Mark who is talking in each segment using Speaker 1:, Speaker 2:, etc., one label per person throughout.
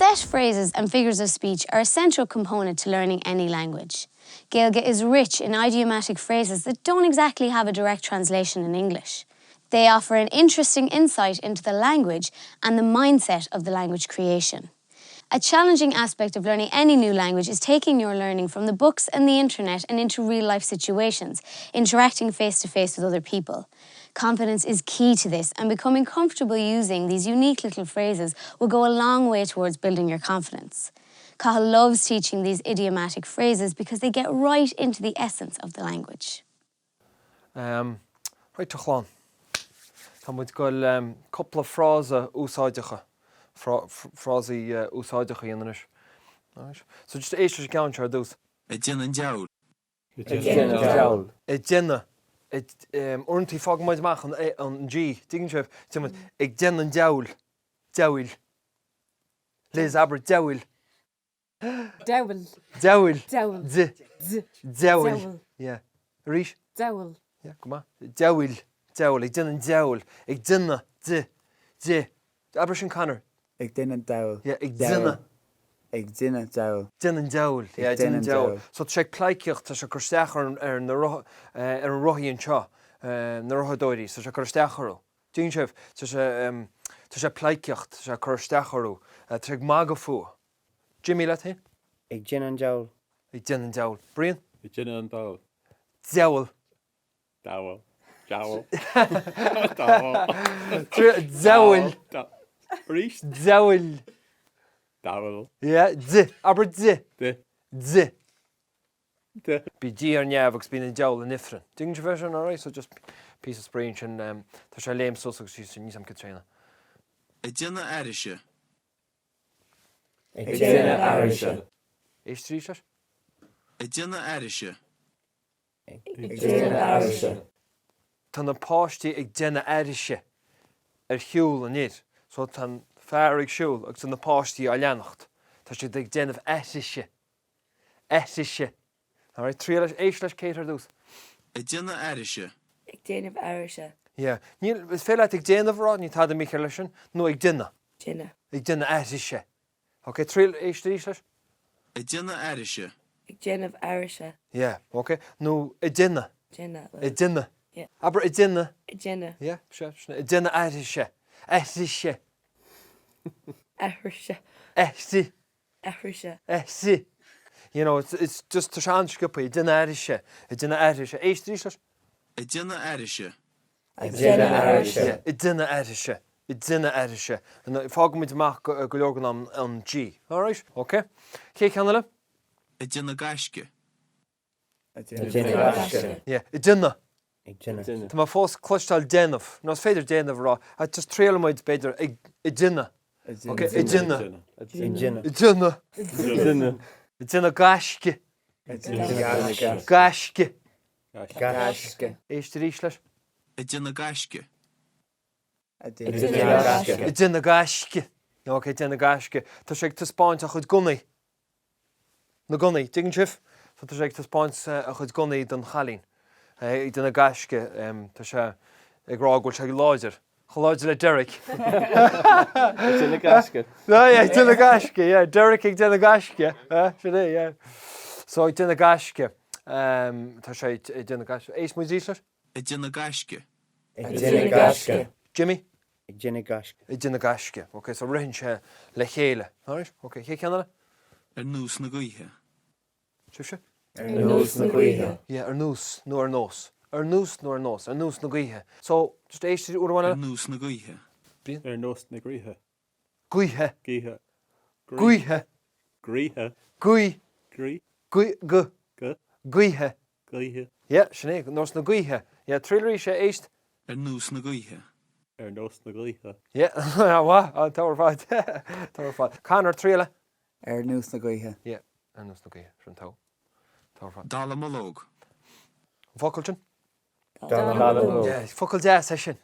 Speaker 1: Set phrases and figures of speech are essential component to learning any language. Gaeilge is rich in idiomatic phrases that don't exactly have a direct translation in English. They offer an interesting insight into the language and the mindset of the language creation. A challenging aspect of learning any new language is taking your learning from the books and the internet and into real-life situations, interacting face-to-face with other people. Confidence is key to this and becoming comfortable using these unique little phrases will go a long way towards building your confidence. Cathal loves teaching these idiomatic phrases because they get right into the essence of the language.
Speaker 2: Right a chlann. Tá muid ag goil cúpla frása úsáideacha, frásaí úsáideacha a dhéanamh anois. Alright. So just éist leis an gceann seo ar dtús.
Speaker 3: Ag déanamh an diabhail.
Speaker 2: Ag déanamh an diabhail. Ag déanamh, uaireanta fágann muid amach an G, dtuigeann sibh? Déanann muid, ag déanamh an diabhail, diabhail. Liz, abair diabhail.
Speaker 4: Diabhal.
Speaker 2: Diabhal.
Speaker 4: Diabhal.
Speaker 2: D.
Speaker 4: D.
Speaker 2: Diabhal.
Speaker 4: Diabhal.
Speaker 2: Yeah. Arís.
Speaker 4: Diabhal.
Speaker 2: Yeah, go maith. Diabhal. Diabhal. Ag déanamh an diabhail. Ag déanamh. D. D. Abair sin Conor.
Speaker 5: Ag déanamh an diabhail.
Speaker 2: Yeah, ag déanamh.
Speaker 5: Ag déanamh diabhal.
Speaker 2: Déanamh an diabhail. Yeah, déanamh an diabhail. So tá sé ag pleidhcíocht, tá sé ag cur isteach ar ar na roth ar an rothaí anseo, na rothadóirí, so tá sé ag cur isteach orthu. Dtuigeann sibh? Tá sé tá sé ag pleidhcíocht, tá sé ag cur isteach orthu, tá sé ag magadh fúthu. Jimmy, leat féin?
Speaker 6: Ag déanamh an diabhail.
Speaker 2: Ag déanamh an diabhail. Brian?
Speaker 7: Ag déanamh an diabhail.
Speaker 2: Diabhal.
Speaker 7: Diabhal. Diabhal. Diabhal.
Speaker 2: Diabhal.
Speaker 7: Arís?
Speaker 2: Diabhal.
Speaker 7: Diabhal.
Speaker 2: Yeah, D. Abair D.
Speaker 7: D.
Speaker 2: D.
Speaker 7: D.
Speaker 2: Bhí Dia ar neamh agus bíonn an diabhal in ifreann. Dtuigeann sibh é sin, alright? So just píosa spraoi ansin, tá sé ag léim suas agus síos, níl 's a'm cad é.
Speaker 3: Ag déanamh aithrise.
Speaker 6: Ag déanamh aithrise.
Speaker 2: Éist arís leis.
Speaker 3: Ag déanamh aithrise.
Speaker 6: Ag déanamh aithrise.
Speaker 2: Tá na páistí ag déanamh aithrise ar shiúl an fhir. So tá an fear ag siúl agus tá na páistí á leanacht. Tá siad ag déanamh aithrise. Aithrise. Alright, triail leis, éist leis Kate ar dtús.
Speaker 3: Ag déanamh aithrise.
Speaker 8: Ag déanamh aithrise.
Speaker 2: Yeah. Níl, is féidir leat ag déanamh a rá, níl tada mícheart leis sin, nó ag déanamh.
Speaker 8: Déanamh.
Speaker 2: Ag déanamh aithrise. Ok, triail, éist arís leis.
Speaker 3: Ag déanamh aithrise.
Speaker 8: Ag déanamh aithrise.
Speaker 2: Yeah, ok. Nó ag déanamh.
Speaker 8: Déanamh.
Speaker 2: Ag déanamh.
Speaker 8: Yeah.
Speaker 2: Abair ag déanamh.
Speaker 8: Ag déanamh.
Speaker 2: Yeah, sea, sin é. Ag déanamh aithrise. Aithrise.
Speaker 8: Aithrise.
Speaker 2: Aithri.
Speaker 8: Aithrise.
Speaker 2: Aithri. You know, it's, it's just, tá sé an-sciobtha, ag déanamh aithrise, ag déanamh aithrise. Éist arís leis.
Speaker 3: Ag déanamh aithrise.
Speaker 6: Ag déanamh aithrise.
Speaker 2: Yeah, ag déanamh aithrise, ag déanamh aithrise. Fágann muid amach go, go leor den am an G. Alright? Ok. Chéad cheann eile?
Speaker 3: Ag déanamh gaisce.
Speaker 6: Ag déanamh gaisce.
Speaker 2: Yeah, ag déanamh.
Speaker 6: Ag déanamh.
Speaker 2: Tá mé fós ag cloisteáil déanamh. Nó is féidir déanamh a rá. Ach just triailfidh muid, b'fhéidir, ag déanamh. Ok, ag déanamh.
Speaker 6: Ag déanamh.
Speaker 2: Ag déanamh.
Speaker 7: Ag déanamh.
Speaker 2: Ag déanamh gaisce.
Speaker 6: Ag déanamh gaisce.
Speaker 2: Gaisce.
Speaker 6: Gaisce.
Speaker 2: Éist arís leis.
Speaker 3: Ag déanamh gaisce.
Speaker 5: Ag déanamh gaisce.
Speaker 2: Ag déanamh gaisce. Ok, ag déanamh gaisce. Tá sé ag taispeáint a chuid gunnaí. Na gunnaí, dtuigeann sibh? So tá sé ag taispeáint a chuid gunnaí don chailín. Ag déanamh gaisce, tá sé ag rá go bhfuil sé láidir. Chomh láidir le Derek.
Speaker 7: Ag déanamh gaisce.
Speaker 2: No, yeah, ag déanamh gaisce, yeah. Derek ag déanamh gaisce. Sin é, yeah. So ag déanamh gaisce, tá sé ag déanamh gaisce. Éist muid arís leis.
Speaker 3: Ag déanamh gaisce.
Speaker 6: Ag déanamh gaisce.
Speaker 2: Jimmy?
Speaker 6: Ag déanamh gaisce.
Speaker 2: Ag déanamh gaisce. Ok, so ritheann sé le chéile. Alright, ok, chéad cheann eile?
Speaker 3: Ar nós na gaoithe.
Speaker 2: Sibhse?
Speaker 6: Ar nós na gaoithe.
Speaker 2: Yeah, ar nós nó ar nós. Ar nós nó ar nós. Ar nós na gaoithe. So, just éist uair amháin
Speaker 3: Ar
Speaker 2: eile.
Speaker 3: nós na gaoithe.
Speaker 2: Brian?
Speaker 7: Ar nós na gaoithe.
Speaker 2: Gaoithe.
Speaker 7: Gaoithe.
Speaker 2: Gaoithe.
Speaker 7: Gaoithe.
Speaker 2: Gaoth.
Speaker 7: Gaoth.
Speaker 2: Gaoth. Gaoth.
Speaker 7: Gaoth.
Speaker 2: Gaoithe.
Speaker 7: Gaoithe.
Speaker 2: Yeah, sin é, nós na gaoithe. Yeah, triail arís é, éist.
Speaker 3: Ar nós na gaoithe.
Speaker 7: Ar nós na gaoithe.
Speaker 2: Yeah, an-mhaith, an-togha ar fad. Togha ar fad. Conor, triail é.
Speaker 5: Ar nós na gaoithe.
Speaker 2: Yeah, ar nós na gaoithe, sin togha. Togha ar fad.
Speaker 3: Dallamullóg.
Speaker 2: An focal sin?
Speaker 6: Dallamullóg.
Speaker 2: Yeah, focal deas é sin.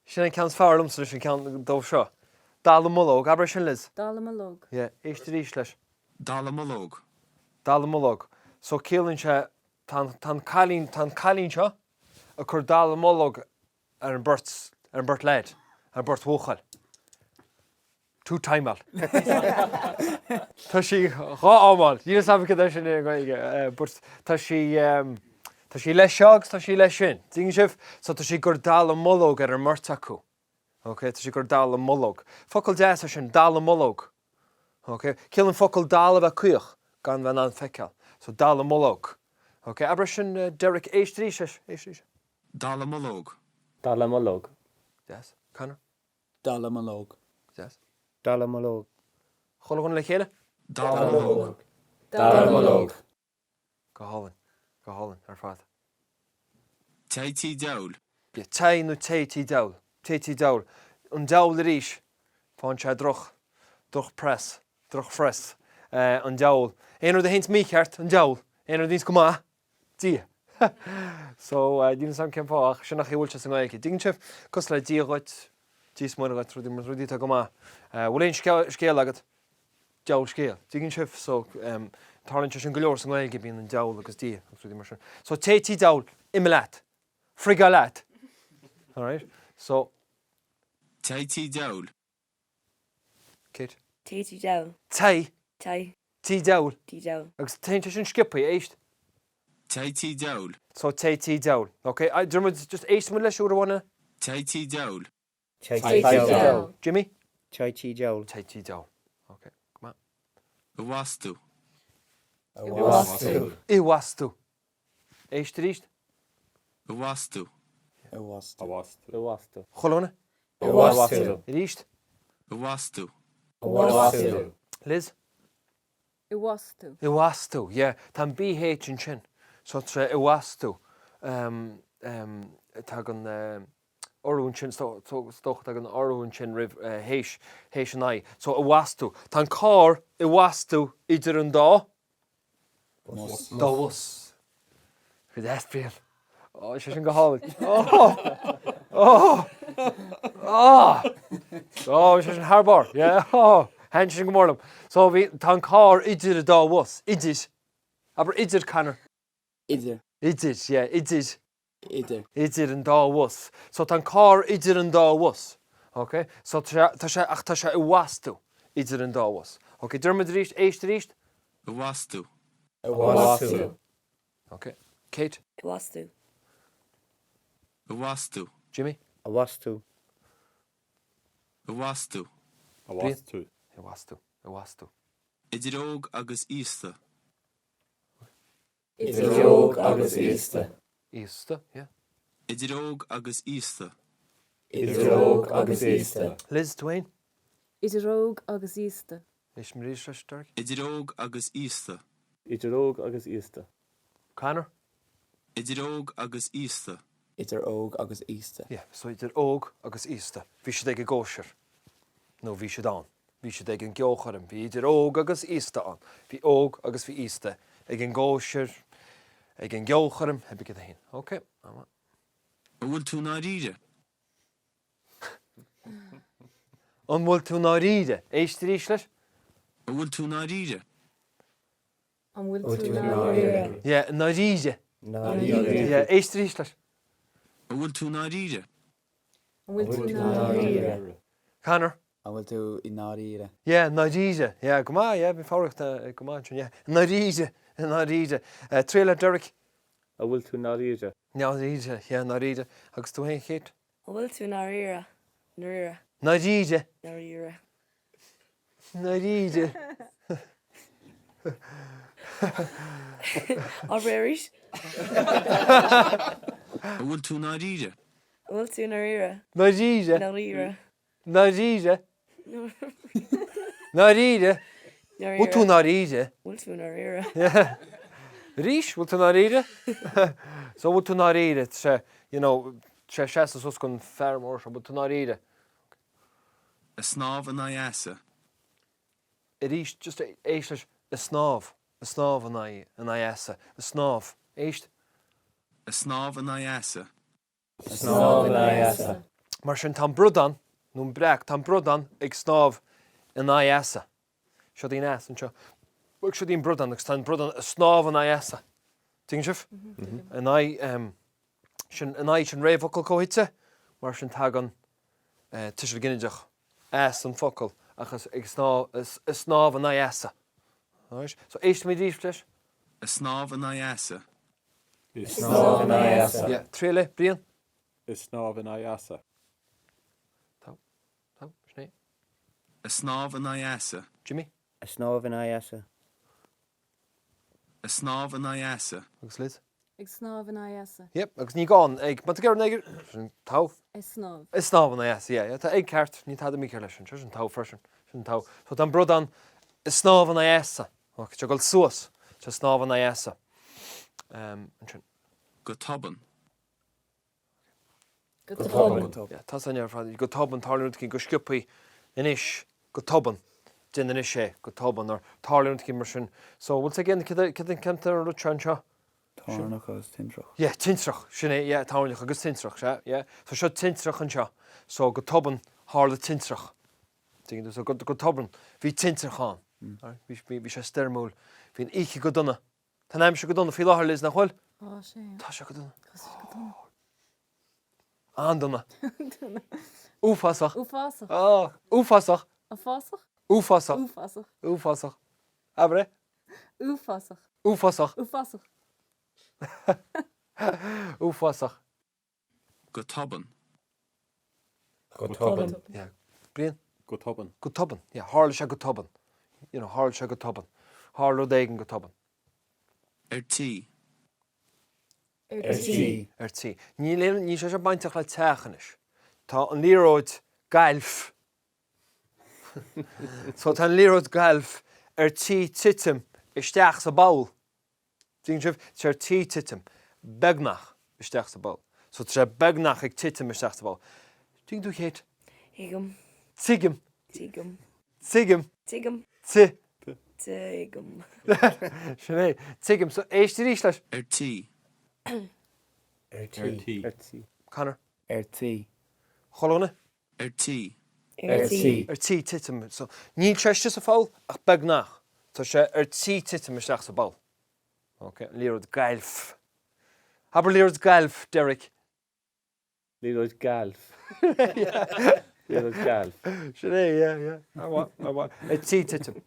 Speaker 2: Sin an ceann is fearr liomsa leis an ceann dóibh seo. Dallamullóg, abair é sin Liz.
Speaker 4: Dallamullóg.
Speaker 2: Yeah, éist arís leis.
Speaker 3: Dallamullóg.
Speaker 2: Dallamullóg. So ciallaíonn sé, tá an, tá an cailín, tá an cailín seo ag cur dallamullóg ar an beirt, ar an beirt leaid, ar an beirt bhuachaill. Two-timeáil. Tá sí dhá amáil. Níl 'fhios a'm céard é sin i nGaeilge but tá sí tá sí leis seo agus tá sí leis sin. Tuigeann sibh? So tá sí ag cur dallamullóg ar an mbeirt acu. Ok, tá sí ag cur dallamullóg. Focal deas é sin, dallamullóg. Ok, ciallaíonn focal dall a bheith caoch, gan bheith in ann feiceáil. So dallamullóg. Ok, abair é sin Derek, éist arís leis, éist arís.
Speaker 3: Dallamullóg.
Speaker 7: Dallamullóg.
Speaker 2: Deas. Conor?
Speaker 5: Dallamullóg.
Speaker 2: Deas.
Speaker 6: Dallamullóg.
Speaker 2: Chuile dhuine le chéile?
Speaker 3: Dallamullóg.
Speaker 6: Dallamullóg.
Speaker 2: Go hálainn. Go hálainn ar fad.
Speaker 3: Téigh tí diabhail.
Speaker 2: Yeah, téigh nó téigh tí diabhail. Téigh tí diabhail. An diabhal arís. Faigheann sé droch, droch-press, droch-phress. An diabhal. Aon rud a théanns mícheart, an diabhal. Aon rud a bhíonns go maith, Dia. So, níl 'fhios a'm cén fáth ach sin an chaoi a bhfuil sé sa nGaeilge. Dtuigeann sibh? Cosúil le Dia dhuit, Dia is Muire dhuit, rudaí, rudaí atá go maith. Bhfuil aon scéal agat? Diabhal scéal. Dtuigeann sibh? So, tarlaíonn sé sin go leor sa nGaeilge, bíonn an diabhal agus Dia agus rudaí mar sin. So, téigh tí diabhail, imigh leat. Frigáil leat. Alright? So.
Speaker 3: Téigh tí diabhail.
Speaker 2: Kate.
Speaker 8: Téigh tí diabhail.
Speaker 2: Téigh.
Speaker 8: Téigh.
Speaker 2: Tí diabhail.
Speaker 8: Tí diabhail.
Speaker 2: Agus téann sé sin sciobtha, éist.
Speaker 3: Téigh tí diabhail.
Speaker 2: So téigh tí diabhail. Ok, Diarmuid, just éistfidh muid leis uair amháin eile.
Speaker 3: Téigh tí diabhail.
Speaker 6: Téigh tí diabhail.
Speaker 2: Jimmy?
Speaker 6: Téigh tí diabhail.
Speaker 2: Téigh tí diabhail. Ok, go maith.
Speaker 3: I bhfastú.
Speaker 6: I bhfastú.
Speaker 2: I bhfastú. Éist arís.
Speaker 3: I bhfastú.
Speaker 5: I bhfastú.
Speaker 7: I bhfastú.
Speaker 2: Chuile dhuine?
Speaker 6: I bhfastú.
Speaker 2: Arís.
Speaker 3: I bhfastú.
Speaker 6: I bhfastú.
Speaker 2: Liz?
Speaker 4: I bhfastú.
Speaker 2: I bhfastú, yeah. Tá an BH ansin. So tá sé i bhfastú. Tagann urú ansin, is dócha tagann urú ansin roimh théis, théis an I. So i bhfastú. Tá an carr i bhfastú idir an dá.
Speaker 5: Bhus.
Speaker 2: Dá bhus. Go deas, Brian. Ó, sé sin go hálainn. Ó! Ó! Ó! Ó, sé sin thar barr. Yeah. Ó! Thaitin sé sin go mór liom. So bhí, tá an carr idir an dá bhus. Idir. Abair idir, Conor.
Speaker 5: Idir.
Speaker 2: Idir, yeah, idir.
Speaker 5: Idir.
Speaker 2: Idir an dá bhus. So tá an carr idir an dá bhus. Ok? So tá sé, tá sé, ach tá sé i bhfastú idir an dá bhus. Ok, Diarmuid arís, éist arís.
Speaker 3: I bhfastú.
Speaker 6: I bhfastú.
Speaker 2: Ok. Kate?
Speaker 8: I bhfastú.
Speaker 3: I bhfastú.
Speaker 2: Jimmy?
Speaker 6: I bhfastú.
Speaker 3: I bhfastú.
Speaker 7: I bhfastú.
Speaker 2: I bhfastú. I bhfastú.
Speaker 3: Idir óg agus aosta.
Speaker 6: Idir óg agus aosta.
Speaker 2: Aosta, yeah.
Speaker 3: Idir óg agus aosta.
Speaker 6: Idir óg agus aosta.
Speaker 2: Liz, tú fhéin?
Speaker 4: Idir óg agus aosta.
Speaker 2: Éist arís leis, Derek.
Speaker 3: Idir óg agus aosta.
Speaker 7: Idir óg agus aosta.
Speaker 2: Conor?
Speaker 3: Idir óg agus aosta.
Speaker 5: Idir óg agus aosta.
Speaker 2: Yeah, so idir óg agus aosta. Bhí siad ag an gcóisir. Nó bhí siad ann. Bhí siad ag an gceolchoirm. Bhí idir óg agus aosta ann. Bhí óg agus bhí aosta ag an gcóisir, ag an gceolchoirm, pé céard é féin. Ok, an-mhaith.
Speaker 3: An bhfuil tú i ndáiríre?
Speaker 2: An bhfuil tú i ndáiríre? Éist arís leis.
Speaker 3: An bhfuil tú i ndáiríre?
Speaker 4: An bhfuil tú i ndáiríre?
Speaker 2: Yeah, i ndáiríre.
Speaker 6: Ndáiríre.
Speaker 2: Yeah, éist arís leis.
Speaker 3: An bhfuil tú i ndáiríre?
Speaker 4: An bhfuil tú i ndáiríre?
Speaker 2: Conor?
Speaker 5: An bhfuil tú i ndáiríre?
Speaker 2: Yeah, i ndáiríre. Yeah, go maith, yeah, bhí foghraíocht go maith ansin, yeah. I ndáiríre, i ndáiríre. Triail é, Derek.
Speaker 7: An bhfuil tú i ndáiríre?
Speaker 2: Ndáiríre, yeah, ndáiríre. Agus tú féin, Kate?
Speaker 8: An bhfuil tú i ndáiríre? Ndáiríre.
Speaker 2: Ndáiríre.
Speaker 8: Ndáiríre.
Speaker 2: Ndáiríre.
Speaker 8: Abair arís.
Speaker 3: An bhfuil tú i ndáiríre?
Speaker 8: An bhfuil tú i ndáiríre?
Speaker 2: Ndáiríre.
Speaker 8: Ndáiríre.
Speaker 2: Ndáiríre. Ndáiríre. Bhfuil tú i ndáiríre?
Speaker 8: Bhfuil tú i ndáiríre?
Speaker 2: Arís, bhfuil tú i ndáiríre? So bhfuil tú i ndáiríre? Tá sé, you know, tá sé seasamh suas don fear mór seo, bhfuil tú i ndáiríre?
Speaker 3: Ag snámh in aghaidh easa.
Speaker 2: Arís, just éist leis, ag snámh, ag snámh in aghaidh, in aghaidh easa, ag snámh, éist.
Speaker 3: Ag snámh in aghaidh easa.
Speaker 6: Ag snámh in aghaidh easa.
Speaker 2: Mar sin, tá an bradán, nó an breac, tá an bradán ag snámh in aghaidh easa. Seo í an eas anseo. Agus seo í an bradán, agus tá an bradán ag snámh in aghaidh easa. Tuigeann sibh? In aghaidh, sin, in aghaidh sin réamhfhocal comhshuite, mar sin tagann tuiseal ginideach, eas an focal. Ach ag snámh, ag snámh in aghaidh easa. Alright? So éistfimid arís leis.
Speaker 3: Ag snámh in aghaidh easa.
Speaker 6: Ag snámh in aghaidh easa.
Speaker 2: Yeah. Triail é, Brian.
Speaker 7: Ag snámh in aghaidh easa.
Speaker 2: Tá. Tá. Sin é.
Speaker 3: Ag snámh in aghaidh easa.
Speaker 2: Jimmy.
Speaker 9: Ag snámh in aghaidh easa.
Speaker 3: Ag snámh in aghaidh easa.
Speaker 2: Agus Liz.
Speaker 4: Ag snámh in aghaidh easa.
Speaker 2: Yep, agus ní gá an ag, má tá an ag, sin togha.
Speaker 4: Ag snámh.
Speaker 2: Ag snámh in aghaidh easa, yeah, yeah, tá ag ceart, níl tada mícheart leis sin, sin togha freisin, sin togha. So tá an bradán ag snámh in aghaidh easa, ok, tá sé ag dul suas, tá sé ag snámh in aghaidh easa. Um, ansin.
Speaker 3: Go tobann.
Speaker 4: Go tobann.
Speaker 2: Yeah, tá san ar fad, go tobann, tarlaíonn rud éicint go sciobthaí anois, go tobann, déan anois é, go tobann, or tarlaíonn rud éicint mar sin. So, bhfuil tú ag déanamh, céard an cén an rud seo anseo?
Speaker 5: Toirneach agus tintreach.
Speaker 2: Yeah, tintreach, sin é, yeah, toirneach agus tintreach, sea, yeah. So seo tintreach anseo. So go tobann, tharla tintreach. Tuigeann tú? So go, go tobann, bhí tintreach ann. Alright? Bhí, bhí, bhí sé stoirmiúil. Bhí an oíche go dona. Tá an aimsir go dona faoi láthair, Liz, nach bhfuil?
Speaker 4: Tá sé.
Speaker 2: Tá sé go dona.
Speaker 4: Tá sé go dona.
Speaker 2: An-dona.
Speaker 4: Dona.
Speaker 2: Uafásach.
Speaker 4: Uafásach.
Speaker 2: Á, uafásach.
Speaker 4: Uafásach?
Speaker 2: Uafásach.
Speaker 4: Uafásach.
Speaker 2: Uafásach. Abair é.
Speaker 4: Uafásach.
Speaker 2: Uafásach.
Speaker 4: Uafásach.
Speaker 2: Uafásach.
Speaker 3: Go tobann.
Speaker 6: Go tobann.
Speaker 2: Yeah. Brian?
Speaker 7: Go tobann.
Speaker 2: Go tobann. Yeah, tharla sé go tobann. You know, tharla sé go tobann. Tharla rud éigin go tobann.
Speaker 3: Ar tí.
Speaker 6: Ar tí.
Speaker 2: Ar tí. Níl aon, níl sé seo bainteach le teach anois. Tá an liathróid gailf. So tá an liathróid gailf ar tí titim isteach sa bpoll. Tuigeann sibh? Tá sé ar tí titim, beagnach, isteach sa bpoll. So tá sé beagnach ag titim isteach sa bpoll. Tuigeann tú, Kate?
Speaker 8: Tuigim.
Speaker 2: Tuigim.
Speaker 8: Tuigim.
Speaker 2: Tuigim.
Speaker 8: Tuigim.
Speaker 2: Ti.
Speaker 8: Tuigim.
Speaker 2: Sin é. Tuigim. So éist arís leis.
Speaker 3: Ar tí.
Speaker 6: Ar tí.
Speaker 7: Ar tí.
Speaker 2: Conor.
Speaker 5: Ar tí.
Speaker 2: Chuile dhuine?
Speaker 3: Ar tí.
Speaker 6: Ar tí.
Speaker 2: Ar tí titim. So, níl sé istigh sa pholl ach beagnach. Tá sé ar tí titim isteach sa bpoll. Ok, an liathróid gailf. Abair liathróid gailf, Derek.
Speaker 7: Liathróid gailf. Liathróid gailf.
Speaker 2: Sin é, yeah, yeah. An-mhaith, an-mhaith. Ar tí titim.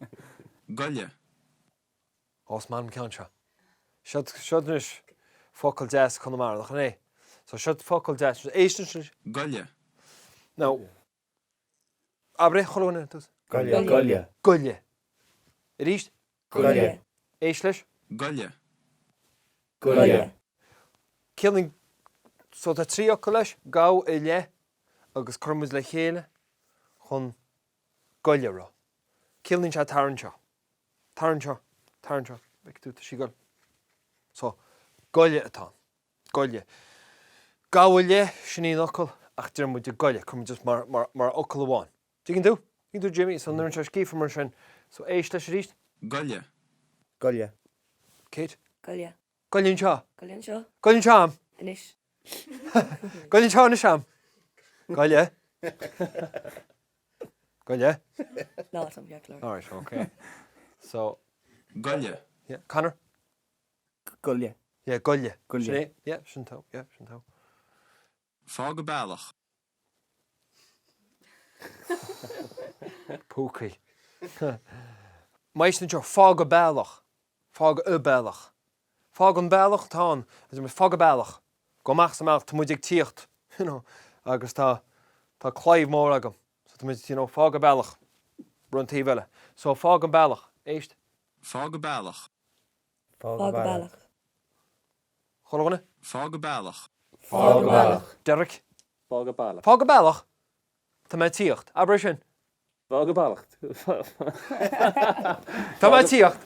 Speaker 3: Goile.
Speaker 2: Ó, is maith liom an ceann seo. Seo, seo anois focal deas Conamara, nach in é? So seo focal deas, éist anois.
Speaker 3: Goile.
Speaker 2: Now, abair é, chuile dhuine ar dtús.
Speaker 6: Goile. Goile.
Speaker 2: Goile. Arís.
Speaker 6: Goile.
Speaker 2: Éist leis.
Speaker 3: Goile.
Speaker 6: Goile.
Speaker 2: Ciallaíonn, so tá 3 fhocal leis, gabh i leith agus cuireann muid le chéile chun goile a rá. Ciallaíonn sé tar anseo. Tar anseo, tar anseo, bhfeic tú, tá sí ag goil. So, goile atá ann. Goile. Gabh i leith, sin í an fhocal, ach deir muid goile, cuireann muid just mar, mar, mar fhocal amháin. Tuigeann tú? Tuigeann tú, Jimmy? So, nuair atá sé scríofa mar sin, so éist leis arís.
Speaker 3: Goile.
Speaker 9: Goile.
Speaker 2: Kate?
Speaker 8: Goile.
Speaker 2: Goile anseo.
Speaker 8: Goile anseo.
Speaker 2: Goile anseo a'm.
Speaker 8: Anois.
Speaker 2: Goile anseo anois a'm. Goile. Goile.
Speaker 8: Ná, tá mé ceart.
Speaker 2: Alright, okay. So.
Speaker 3: Goile.
Speaker 2: Yeah, Conor?
Speaker 5: Goile.
Speaker 2: Yeah, goile.
Speaker 5: Goile.
Speaker 2: Sin é, yeah, sin tú, yeah, sin tú.
Speaker 3: Fág an bealach.
Speaker 2: Púcaí. Má éisteann anseo, fág an bealach. Fág an bealach. Fág an bealach, tá an, fág an bealach. Gabh amach as an mbealach, tá muid ag tíocht, you know, agus tá, tá claíomh mór agam. So tá muid, you know, fág an bealach, rith an taobh eile. So fág an bealach. Éist.
Speaker 3: Fág an bealach.
Speaker 6: Fág an bealach.
Speaker 2: Chuile dhuine?
Speaker 3: Fág an bealach.
Speaker 6: Fág an bealach.
Speaker 2: Derek?
Speaker 7: Fág an bealach.
Speaker 2: Fág an bealach! Tá mé ag tíocht. Abair é sin.
Speaker 7: Fág an bealach.
Speaker 2: Tá mé ag tíocht.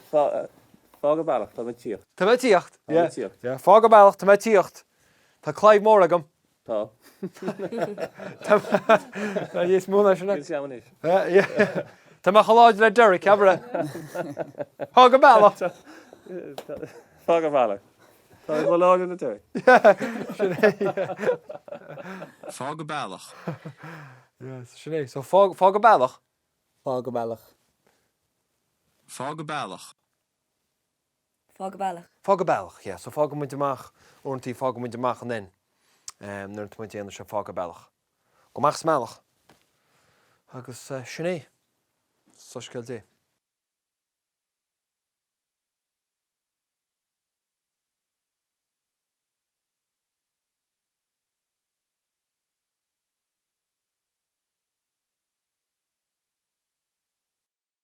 Speaker 7: Fág an bealach, tá mé ag tíocht.
Speaker 2: Tá mé ag tíocht.
Speaker 7: Tá mé ag tíocht.
Speaker 2: Yeah. Fág an bealach, tá mé ag tíocht. Tá claíomh mór agam.
Speaker 7: Tá.
Speaker 2: Tá níos mó ná sin.
Speaker 7: Níl sé anois.
Speaker 2: Tá mé chomh láidir le Derek, abair é. Fág an bealach.
Speaker 7: Fág an bealach. Tá mé chomh láidir le Derek.
Speaker 2: Sin é.
Speaker 3: Fág an bealach.
Speaker 2: Sin é. So fág an bealach.
Speaker 5: Fág an bealach.
Speaker 3: Fág an bealach.
Speaker 8: Fág an bealach.
Speaker 2: Fág an bealach, yeah. So fágann muid amach, uaireantaí fágann muid amach an N nuair atá muid ag déanamh seo, fág an bealach. Gabh amach as an mbealach. Agus sin é. Soiscéal Dé.